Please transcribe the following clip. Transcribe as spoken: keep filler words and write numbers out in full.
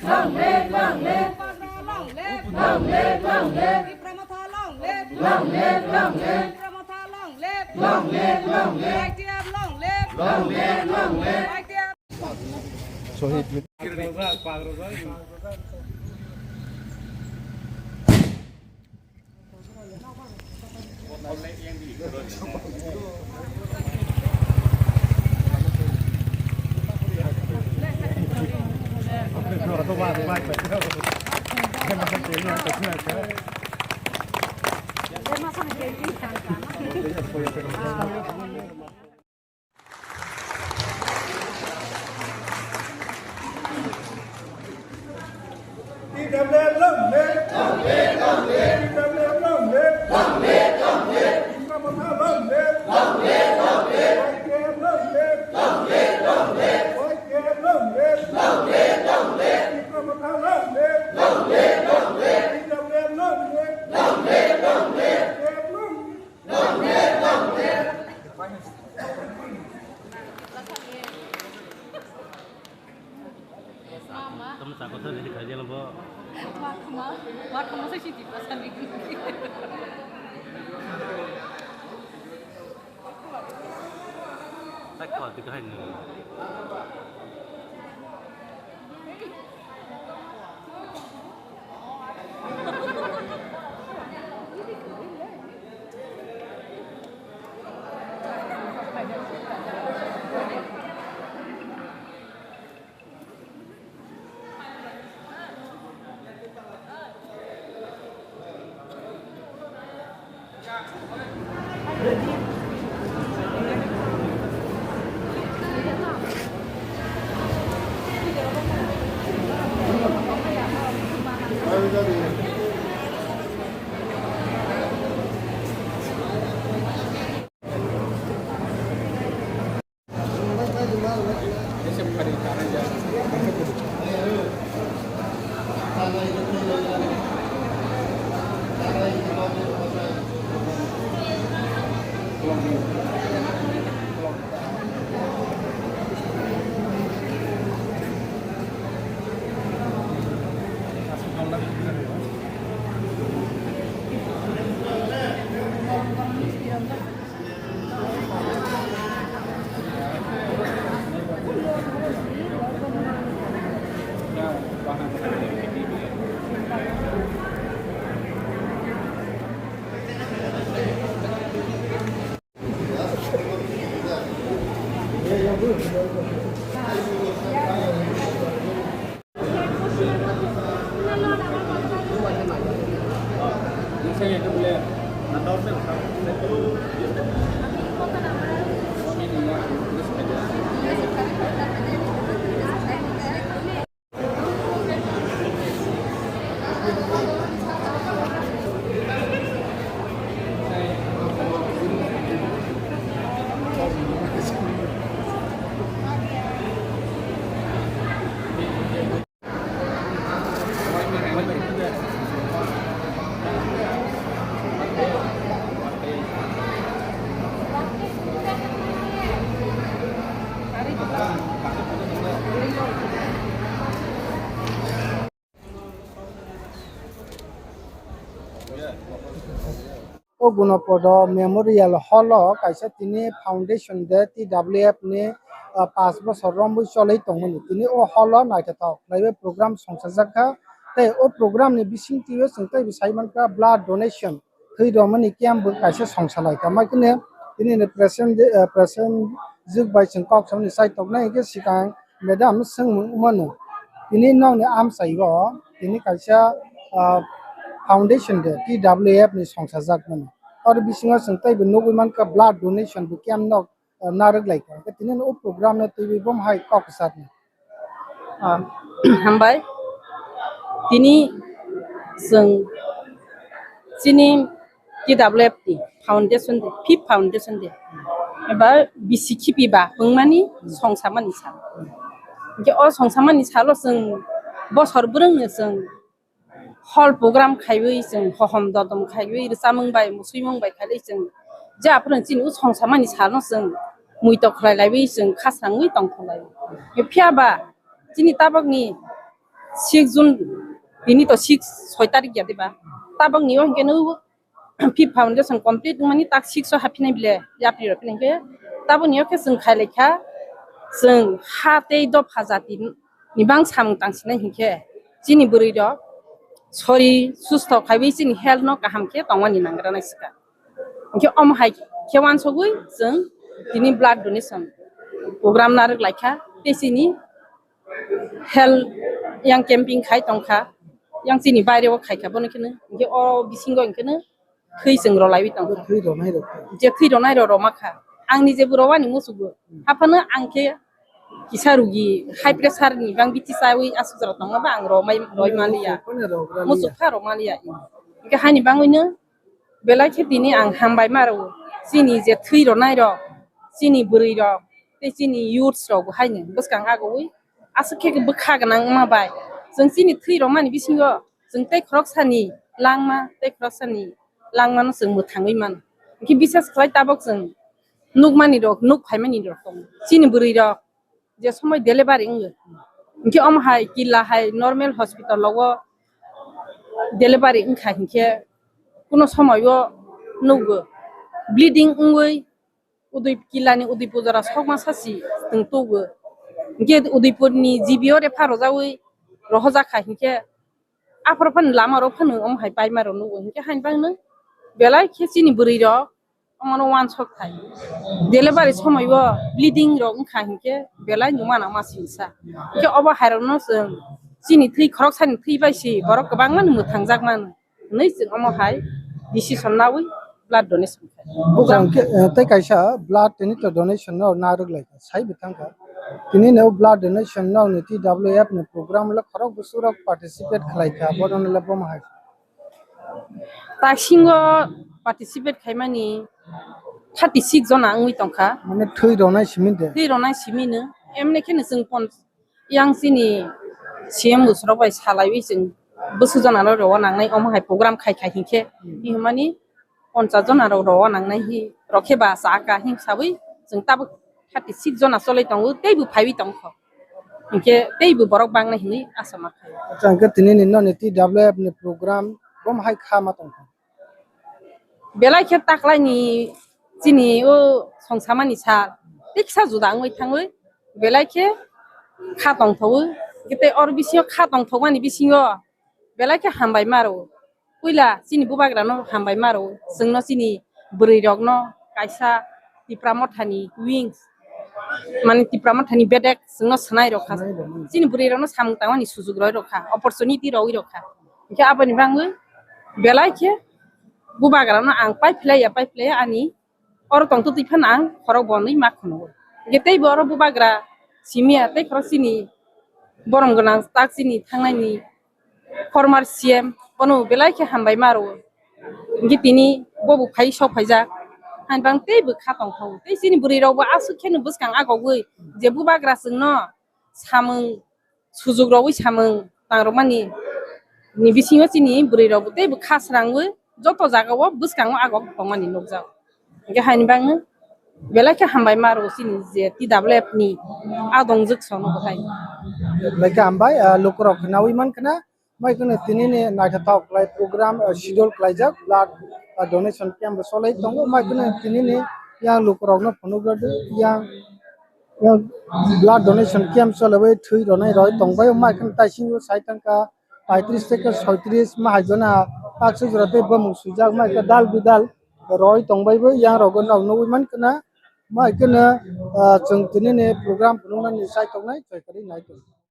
Long live, long live. Bubagra long live. Long live, long live. Tipra Motha long live. Long live, long live. Tipra Motha long live. Long live, long live. Y T F long live. Long live, long live. Y T F. Sohit. T W F long live! T W F long live! Tipra Motha long live! Y T F long live! Y T F long live! Tipra Motha long live! T W F long live! Y T F long live! Tamo chakotha nini khaijano bo. Wakhama, wakhama sai siti pasani. Tak kau tiga hari ni. O Gunopodo Memorial Hall o kaisa tini Foundation Day T W F ni, ah, pash bosor romwi cholwi tongmani. Tini o hall o naithothok khlaiwi program songchajak kha. Tei o program ni bisingtwi o chwng teibo sai mankha blood donation, thwi romani camp bo kaisa songsa lai kha. Mai kheno tini ni present, ah, present jwk bai chwng kok samani chai toknai hwnkhe swkang Madam, swngmung wngmano, tini nokni amchai o tini kaisa, ah, foundation de T W F ni songchajak mano. Oro bisingo chwng teibo nugwi mankha blood donation bo camp nok, ah, narwk lai kha. Hwnkhe tini o program no twiwi bo hai kok kwchar ni. Ah, hambai. Tini chwng chini T W F ni foundation de, fifth foundation de. Eba bisi khipi ba wngmani songsamani sal. Hwnkhe o songsamani salo chwng bosor bwrwngno chwng hall program khaiwi, chwng hohom dodom khaiwi, rwchapmung bai, muswimung bai khaiwi chwng je aphuru chini o songsamani salno chwng muitok khlai laiwi, chwng khasrangwi tongthok lai. Phiya ba chini tabukni Six June, tini to six, soi tarik ya diba? Tabok ni o hinkhe no fifth foundation complete wngmani tak six o haphinai bile yapri rok hinkhe. Tabok ni o khe chwng khai lai kha, chwng ha tei dopha jati ni bang samung tang sinai hinkhe chini bwrwi rok sori susto khaiwi chini health no kaham khe tongmani nangra nai swkang. Hinkhe omo hai khe wansugwi chwng tini blood donation program narwk lai kha tei chini health yang camping khai tong kha, yang chini baire o khai kha, bono kheno hinkhe o bisingo hinkhe no thwi chwng rw laiwi tong kha. Thwi rwnai rok. Je thwi rwnai rok rwma kha. Ang nije bo rwani musugo. Haphano ang khe kisa rugi high pressure ni bang biti chawi aswk jora tongma ba ang rwmai, rwmaliya. Muchuk pha rwmaliya. Hinkhe haini bangwino belai khe tini ang hambai ma rwo. Chini je thwi rwnai rok, chini bwrwi rok, tei chini youths rok bo haino bwskang agowi aswk khe bwkha gwnang wngma bai. Chwng chini thwi rwmani bisingo chwng tei khoroksani langma, tei khoroksani langmano chwng mwthangwi mano. Hinkhe bises khlai tabok chwng nukmani rok, nuk phaimani rok tongo. Chini bwrwi rok je somoi delivery wngyo, hinkhe omo hai killa hai normal hospital rogo delivery wngkha hinkhe kuno somoio nugo bleeding wngwi Udai-, killani Udaipur jora sokma sasi tong tugo. Hinkhe Udaipurni G B o refer rwjawi rohorjakha hinkhe aphuru phano lama rok phano omo hai paima rok nugo hinkhe haino bangno belai khe chini bwrwi rok omono wansok thai. Delivery somoio bleeding rok wngkha hinkhe belai no mana ma singsa. Hinkhe obo hai rokno chwng chini thwi khoroksani thwi bai si borok kwbangma no mwthangjak mano. Hwnwi chwng omo hai decision nawi blood donation khai. Bugang Bugang khe, eh, tei kaisa blood tini to donation no narwk lai kha, sai bwthang kha. Tini no blood donation no ni T W F ni program le khorok bwswk rok participate khlai kha, bono le bomo hai. Taksingo participate khaimani thirty six jona wngwi tongkha. Mane thwi ronai simi de. Thwi ronai simi no. Emne khe no chwng pon-, yang chini C M bwswk rok bai salaiwi chwng bwswk jona no rogo nangnai omo hai program khai khai hinkhe. Hmm. Himani ponchas jona rok rogo nangnai hi rok khe ba cha ka hin sawi chwng tabuk thirty six jona choloi tongo, teibo phaiwi tongkho. Hinkhe teibo borok bangnai hinwi asa ma khaio. Acha, hinkhe tini ni noni T W F ni program bom hai kha ma tongkha. Belai khe taklaini chini o songsamani sal tei kisa juda wngwi thangwi belai khe kha tongthowi. Hinkhe tei oro bisingo kha tongthokmani bisingo belai khe hambai ma rwo. Puila chini bubagrano hambai ma rwo. Chwngno chini bwrwi rokno kaisa Tipra Mothani wings, mane Tipra Mothani bedek chwngno swnai rokha. Chini bwrwi rokno samung tangmani sujuk roi rokha, opportunity roi rokha. Hinkhe aboni bangwi belai khe bubagrano ang pai phlaiya, pai phlaiya ani oro tongtwtwi phano ang khorok bonwi ma khungo. Hinkhe teibo oro bubagra simiya tei khorok chini borom gwnang tak chini thangnaini former C M bono belai khe hambai ma rwo. Hinkhe tini bobo phai sok phaijak. Hainbang teibo kha tongthok. Tei chini bwrwi rokbo aswk kheno bwskang agogwi je bubagra chwngno samung sujuk rogwi samung tangrokmani ni bisingo chini bwrwi rokbo teibo kha srangwi joto jagao bwskango agok tongmani nukjak. Hinkhe haini bagwi belai khe hambai ma rwo chini je T W F ni adongjwk sono bwthai. Belai khe hambai, ah, lukurok khnaui mankha na, mai kheno tini ni naithothok khlai program, ah, schedule khlaijak, blood, ah, donation camp bo cholai tongo, mai kheno tini ni yang lukurokno phunukjak yang Blood donation camp cholaiwi thwi ronai roi tongbai, mai kheno taisingo sai tangkha paitris theke soitris mahai jona taksa jora tei bumung swijak, mai khe dal bidal roi tongbai bo yang rogo nog nugwi mankha na, mai kheno, ah, chwng tini ni program phunuknani sai tongnai choi kwrwi nai tong.